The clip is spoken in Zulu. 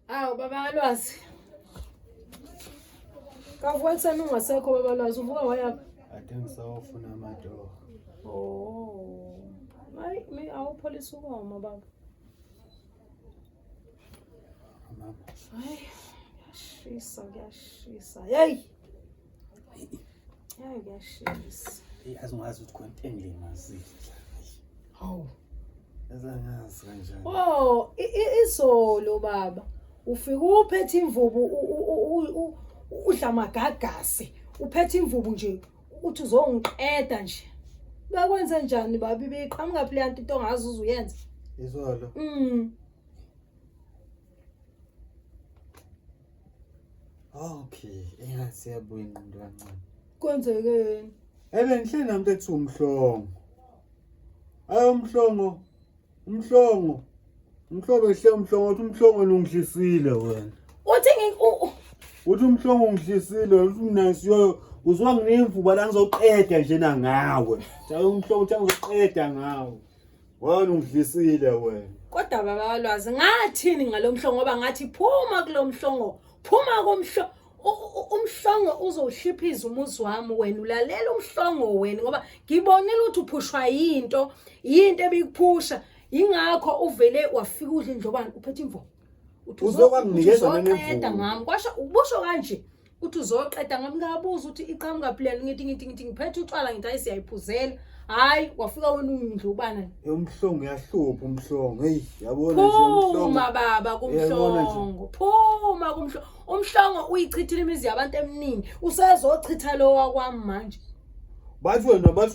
Awu baba Lwazi. Kavuka ekuseni ungasekho baba Lwazi uvuka wayaphi? Ade ngisawofuna amatoho. Oh. Hayi mi awupholisa ukoma baba. Mama. Hayi kuyashisa kuyashisa. Hey. Hayi kuyashisa. Hey, azingazi ukuthi khona into engilimazile. Hawu. Azangazi kanjani. Oh, izolo baba ufika uphethe imvubu udla amagagasi uphethe imvubu nje uthi uzongiqeda nje. Bekwenze njani baba ibiqhamuka phi le nto ongazi uzuyenza? Izolo. Okay, engathi siyabuya ingqondo kancane. Kwenzekeni? Ebe ngihleli namuntu ethi umhlongo. Ayi umhlongo. Umhlongo. Umhlobo ehle umhlongo uthi umhlongo ungidlisile wena. Uthi ngi Uthi umhlongo ungidlisile uthi mina siyo uzwa nginemvuba la ngizoqeda nje na ngawe. Hayi umhlongo uthi ngizoqeda ngawe. Wena ungidlisile wena. Kodwa baba Lwazi ngathini ngalomhlongo ngoba ngathi phuma kulomhlongo phuma kumhlo umhlongo uzowuhliphiza umuzi wami wena ulalela umhlongo wena ngoba ngibonile ukuthi uphushwa yinto yinto ebikuphusha yingakho uvele wafika udla indlobane uphethe imvumo uthi uzokwanginikeza nemvumo ngami kwasho ubusho kanje uthi uzoqeda ngami ngabuza ukuthi iqhamuka plan ngithi ngithi ngithi ngiphethe utshwala ngithi hayi siyayiphuzela hayi wafika wena ungindlubana umhlongo uyahlupha umhlongo hey yabona nje umhlongo phuma baba kumhlongo phuma kumhlongo umhlongo uyichithile imizi yabantu eminingi usezochitha lo wakwami manje bathi wena bathi